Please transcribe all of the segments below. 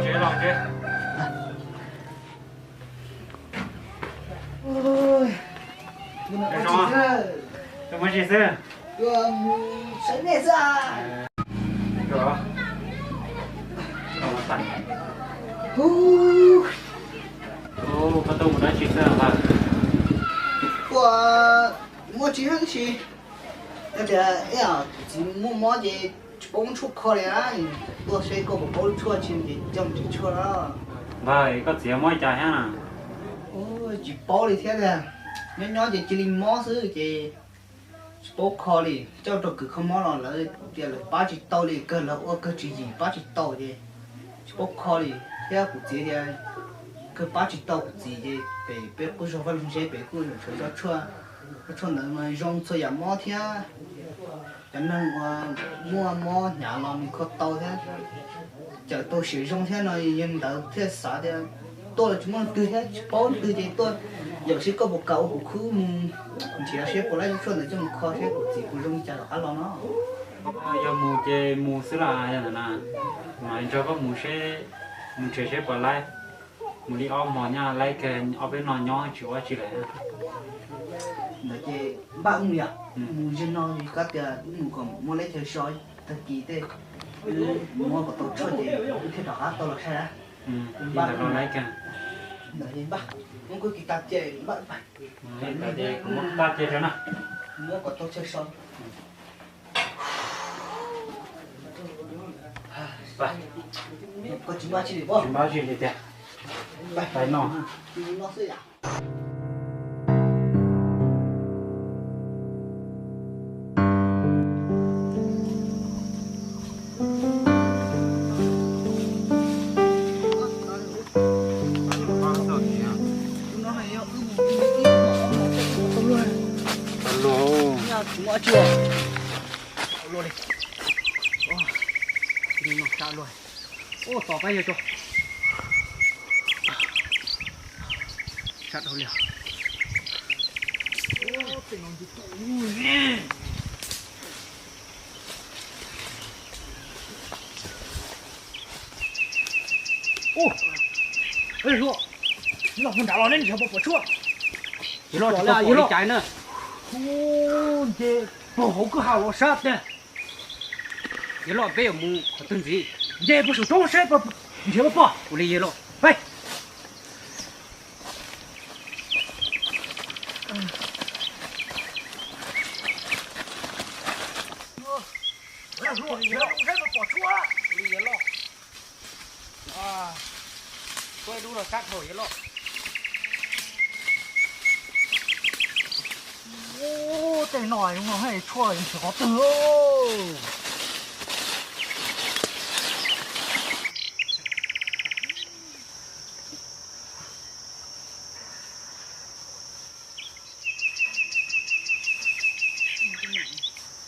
Ua, ua tsis xwb. Tuaj mus saib nej xwb. Hu, koj tuaj mus dab tsi xwb lawm? Ua, muaj tsis hab tsi. Yog tias ib yam kuv txiv muaj mob ces tsis paub muab tshuaj kho li na. Tuaj seb koj puas paub lub tshuaj tsi ces coj mus tsev tshuaj na. Npawg, koj txiv mob li cas thiab na? Tsis paub li thiab tiag. Nyob nyob ces cia li mob xwb ces tsis paub kho li. Coj rau kws kho mob los lawv tias lawv pab tsis tau li, kawg lawv ua kawg tswv yim pab tsis tau ces tsis paub kho li. Thiab kuv txiv tias kawg pab tsis tau kuv txiv ces pem peb qub zog Vaj Loog Zeb pem kuj yuav tshuaj, tshuaj ntawd mas zoo txhua yam mob thiab. Cov neeg uas muaj mob hnyav los nws kho tau thiab, cawm tau siav zoo thiab no. Yog ntawd thiaj xav tias tuaj los tsis muaj leej twg thiab tsis paub leej twg ces tuaj yaum seb koj puas kam ua kuv khub mus nrhiav seb puas laib tshuaj ntawd coj mus kho seb kuv txiv puas zoo li cas rov qab los no. Yog mus ces mus xwb las, yog ntawd na, mas nrog koj mus seb, mus nrhiav seb puas laib. Mus li ob hmo nyaj laib kawg, ob peb no nyob tsis ua dab tsi lawm. Ntawd ces npaj mus yom, mus zaum no koj tias mus kom muaj leb chaw so, tag kis tej wb muab kom tau tshuaj ces wb thiaj rov qab tau los saib. Npaj ntawd ces npaj, muab kuv kis tas ces npaj, muab kom tau chaw so. Koj tsis npaj tsi li pob? Tsis npaj tsi li tiag. Pais no. Ua li. Ua, nim no sab luaj. Ua, tos pab yawg tso. Sab dhau li. Ua, tej no nti tus. Ua, hluas, los puag nrad los neb nrhiav puas pom tshuaj? Yawg loj, yawg loj, caiv na. Ua, nce puag hauv kwj ha los sab tiag. Yawg loj, peb yuav mus qhov twg ntxiv? Nce puag saum roob seb nrhiav puas pom. Ua li yawg loj, peb. Ua li yawg loj. Ua, tshuaj ib lub los sab dhau yawg loj. Ua, tej no zoo no tshuaj nrhiav qhov twg.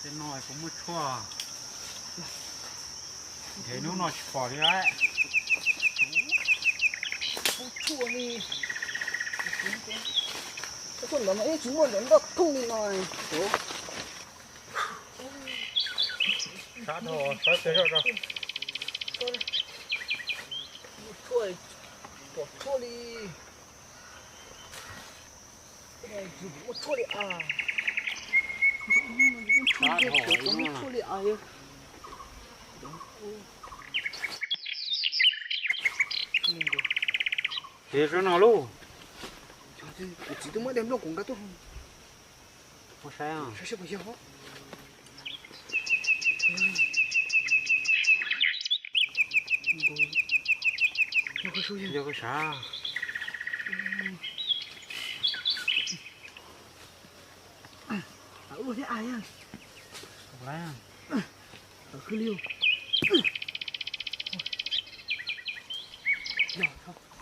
Tej no puas muaj tshuaj? Nrhiav hnub no tsis pom li lawm. Tshuaj li, tshuaj ntawd mas ib tsis muaj ntawm nroj thooj li no. Sab dhau, sab pem zoj rau. Tshuaj, pom tshuaj li. Muaj tshuaj li as. Muaj tshuaj li as. Ces sab no lauj. Kuv txiv twb muab daim nplooj kuv nqa tuaj. Ua saib, saib seb puas yog. Yog koj sav. Ua thiab as. Tawm hwj li.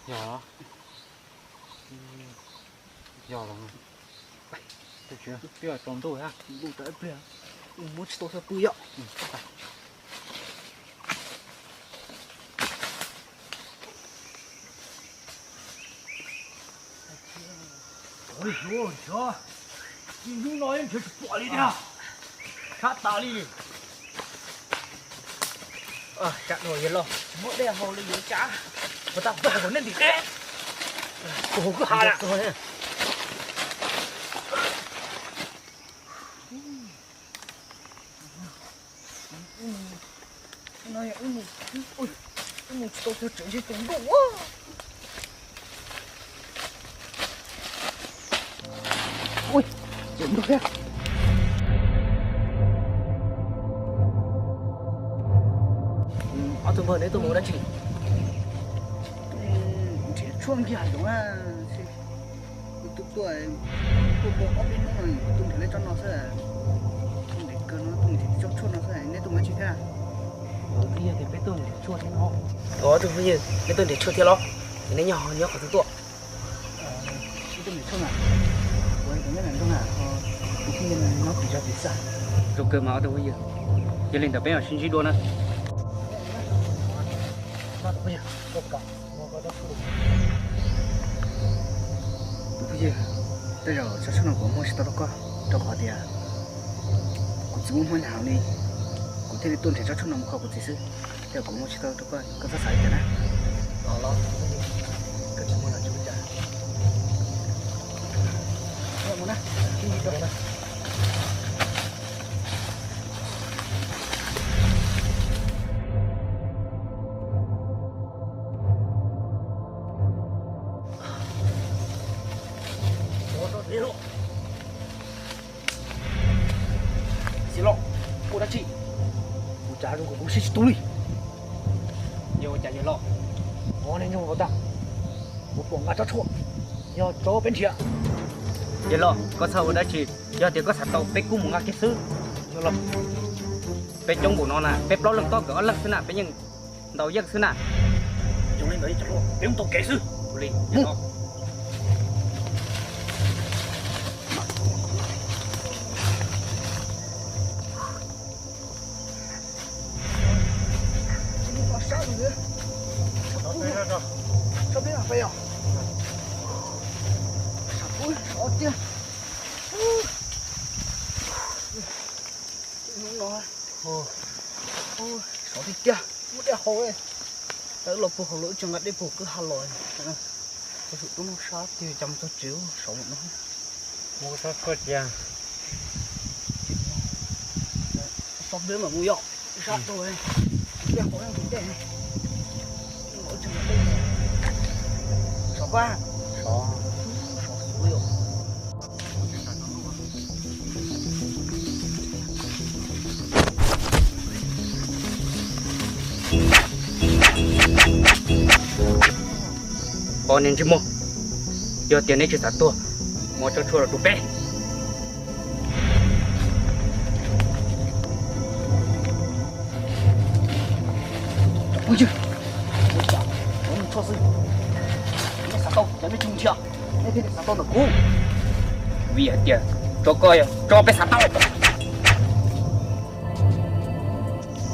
Yog, yog los. Twb tsaus ntuj thiab, ntuj tawm ib pliag, muab tsis tau xyaw pw yom. Hnub no nrhiav tsis pom li tiag, sab tas li. Tsam no yawg laus tsis muaj dej haus li yuav cas, ua tau pag kom nej ntim qeb, kuv hauv kwj ha lawm. Wb mus tsis tau txog tsev ntshe tus ntuj. Ui, tseem ntuj thiab. Ob tug npawg, neb tuaj mus ua dab tsi? Nrhiav tshuaj nkiag zoov na. Kuv tuaj tuaj, tuaj tau ob peb hnub no kuv tuaj nrhiav lawv tsob no xwb. Tuaj nrhiav kawg no, tuaj nrhiav tsob tshuaj no xwb, neb tuaj mus dab tsi thiab? Twb yog tias peb tuaj nrhiav tshuaj thiab no. Ob tug phooj ywg, neb tuaj nrhiav tshuaj thiab los? Es neb nyob nyob qhov twg tuaj? Zoo kawg mas ob tug phooj ywg, yog li ntawd peb mam sib ntsib dua na. Tus phooj ywg, tej zaum tsob tshuaj no kuv muab tsis tau rau koj, rau qhov tias kuv txiv muaj mob nyav heev li, kuv thiaj li tuaj nrhiav tsob tshuaj no mus kho kuv txiv xwb. Tej zaum kuv muab tsis tau rau koj, koj txhob xav li cas na. Xi Los, ua dab tsi? Ua cas zoo nkaus kuv siab tsis tu li. Yog ua cas yawg laus? Ua nej nyob ua tag, kuv pom nqa tsob tshuaj, yog tsob peb nrhiav. Yawg laus, koj txhob ua dab tsi, yog tias koj xav tau peb kuj mus nqa kiag xwb. Peb coob npaum no na, peb plaub leeg tob nkawd ob leeg xwb na, peb yeej ntau yeej xwb na. Yog li ntawd peb mus tau kev xwb. Mus. Hnub no sov tiag tiag, muaj dej haus. Tawm los puag hauv lawm, wb tseem nqa dej puag kwj ha los. Ua tsaug, tub noj sab tiag, cas mus txog tsev sov mus no. Mus txog koj cia. Txog npeb mam mus yom, sab tuag. Dej haus, dej. Sov pab. Sov. Sov xuv yom. Os niag ntsej muag, yog tias neb tsis xav tuag, muab tsob tshuaj los rau peb. Phooj ywg, tshuaj xwb, neb xav tau ces neb tsis mus nrhiav, neb thiaj li xav tau ntawm kuv. Vim hais tias tsob koj yog tsob peb xav tau.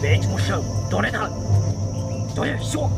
Peb tsis muaj sawm nrog neb tham lawm, cov yawg xyuas.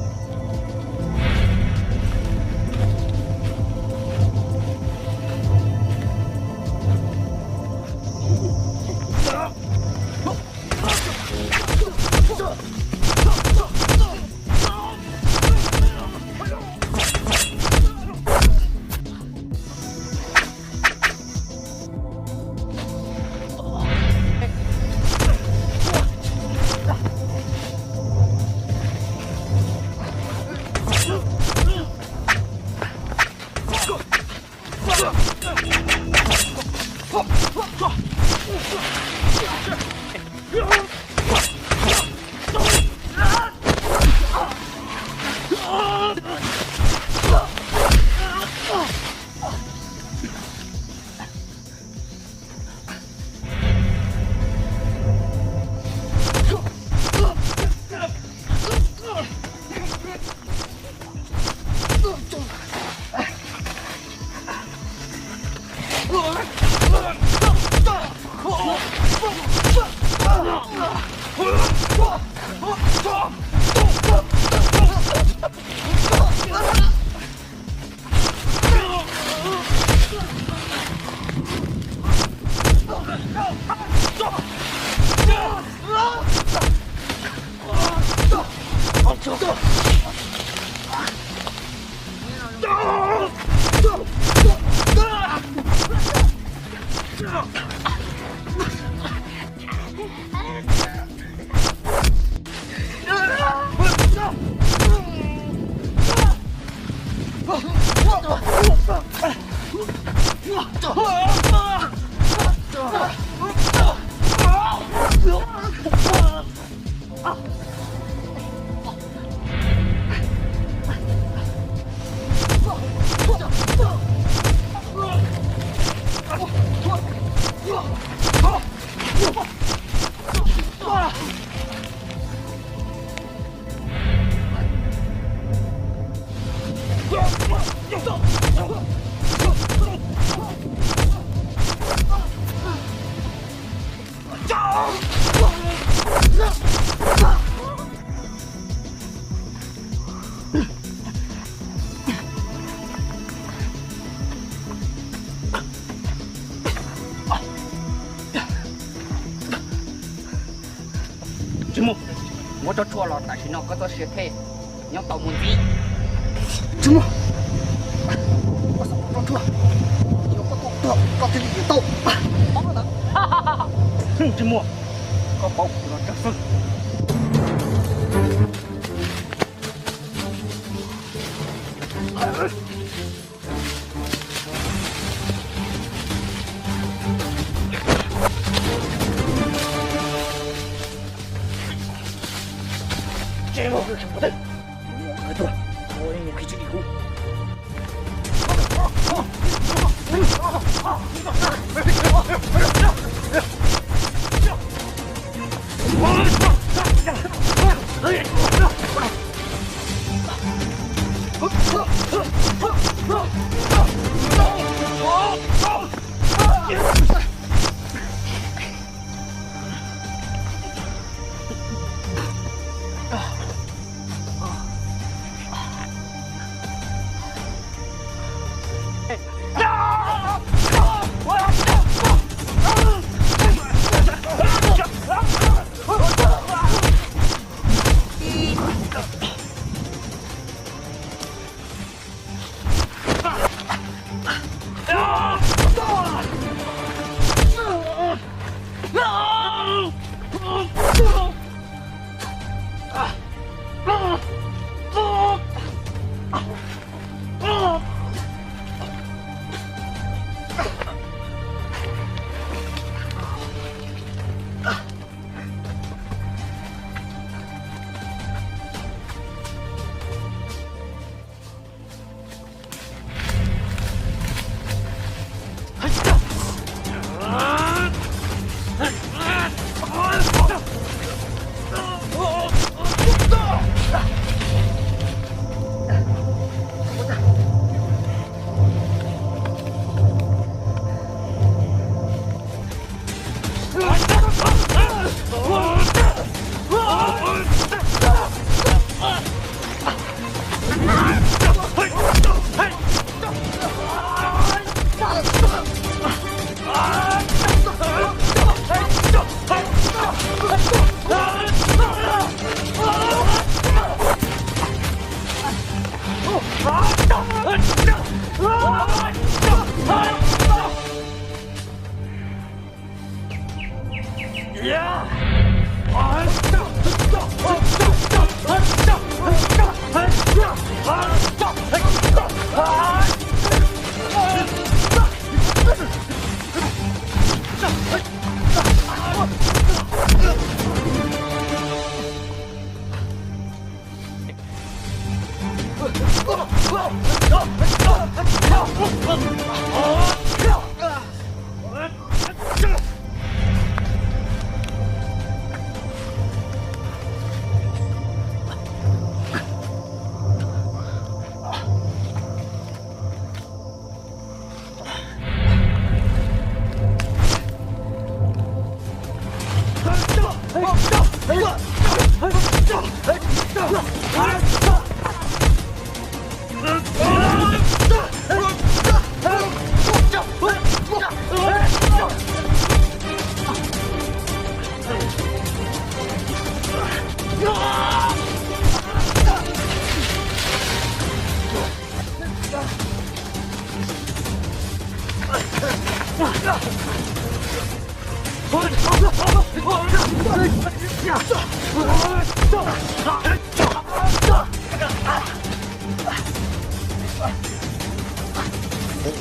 Tsis muaj, muab tsob tshuaj los tam sim no koj txoj sia thiaj nyob tau mus ntxiv. Tsis muaj, koj xav muab tsob tshuaj, yog koj tuaj tuag koj thiaj li yuav tau. Tsis muaj, koj pauv kuv los tsawg xwb. Ua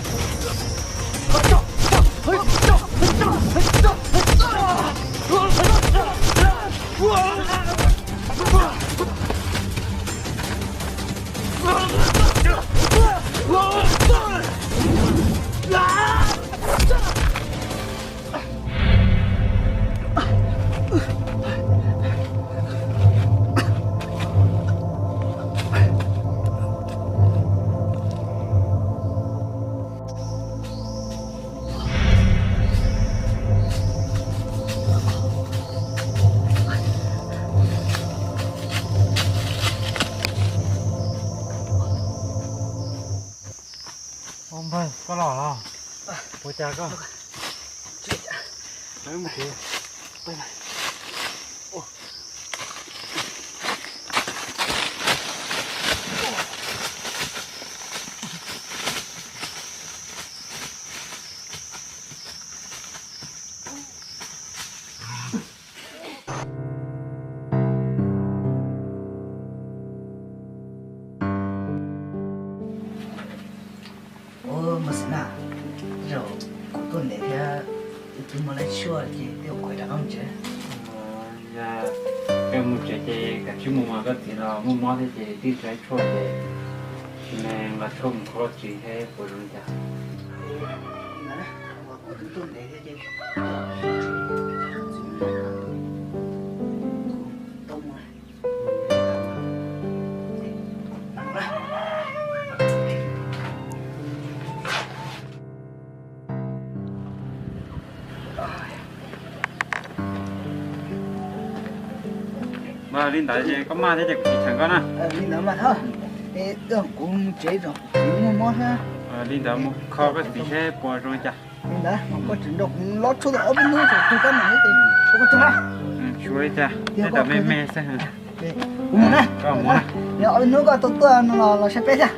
npawg, koj los los? Ua cas koj? Ua, Mos Xeem na, zaum kuv tuaj ntev thiab, kuv twb muaj lab tshuaj ces twb ua kuv rov qab mus tsev. Yog koj mus tsev ces kav tsij mus mas koj txiv los muaj mob thiab ces twb tsis lab tshuaj ces sim neej nqa tshuaj mus kho koj txiv thiab puas zoo li cas. Kuv twb tuaj ntev thiab ces tau mus. Mas li ntawd ces koj maj thiab ces kuv tsis cheem koj na. Li ntawd mas thov, kuv mus tsev tso, kuv txiv muaj mob thiab. Li ntawd mus kho koj txiv seb puas zoo li cas. Li ntawd koj tseem nrog kuv lab tshuaj tau ob peb hnub tso, tug kab mam li tes ua koj tso na. Tsis ua li cas, tej ntawd me me xwb. Kuv mus na. Yog ob peb hnub koj tau tuaj no los saib peb thiab.